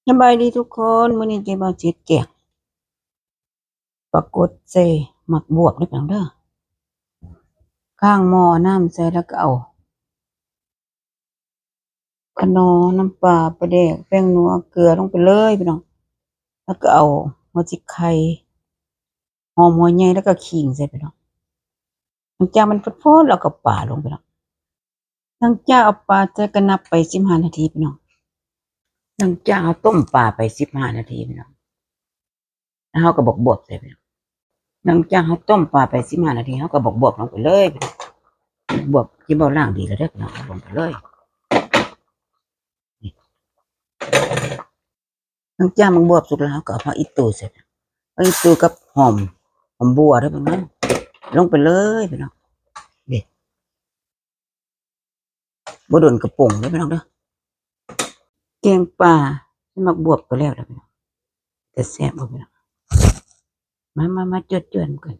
ສະບາຍດີທຸກຄົນ ມື້ນີ້ເຈບ່າວຊິເຮັດແກງ ປາກົດໃສ່ໝາກບວບເດີພີ່ນ້ອງເດີ. ຂ້າງໝໍ້ເອົານ້ຳໃສ່ ແລ້ວກໍເອົາຂະໜໍ່ ນ້ຳປາ ປາແດກ ແປ້ງນົວ ເກືອລົງໄປເລີຍພີ່ນ້ອງ. ແລ້ວກໍເອົາຫົວຊິໄຄ ຫອມຫົວໃຫຍ່ ແລ້ວກໍຂີງໃສ່ພີ່ນ້ອງ. ຫຼັງຈາກມັນຟົດໆ ແລ້ວກໍເອົາປາລົງພີ່ນ້ອງ. ຫຼັງຈາກເອົາປາໃສ່ກໍນັບໄປສິບຫ້ານາທີພີ່ນ້ອງ. ຫຼັງຈາກເຮົາຕົ້ມປາໄປສິບຫ້ານາທີພີ່ນ້ອງ ແລ້ວເຮົາກໍບວກບວບໃສ່ພີ່ນ້ອງ. ຫຼັງຈາກເຮົາຕົ້ມປາໄປສິບຫ້ານາທີ ເຮົາກໍບວກບວບລົງໄປເລີຍພີ່ນ້ອງ. ບວບທີ່ເຮົາລ້າງດີແລ້ວເດີພີ່ນ້ອງ ເອົາລົງໄປເລີຍ. ຫຼັງຈາກໝາກບວບສຸກແລ້ວ ເຮົາກໍເອົາຜັກອີ່ຕູ່ໃສ່ ຜັກອີ່ຕູ່ກັບຫອມ ຫອມບົວເດີພີ່ນ້ອງ ລົງໄປເລີຍພີ່ນ້ອງ. ເດ້ ບໍ່ດົນກໍປົງເດີພີ່ນ້ອງເດີ. ແກງປາໃສ່ໝາກບວບກໍແລ້ວລະພີ່ນ້ອງ. ແຕ່ແຊບບໍ່ພີ່ນ້ອງ. ມາ ມາ ມາ ຈວດໆ ນຳກັນ.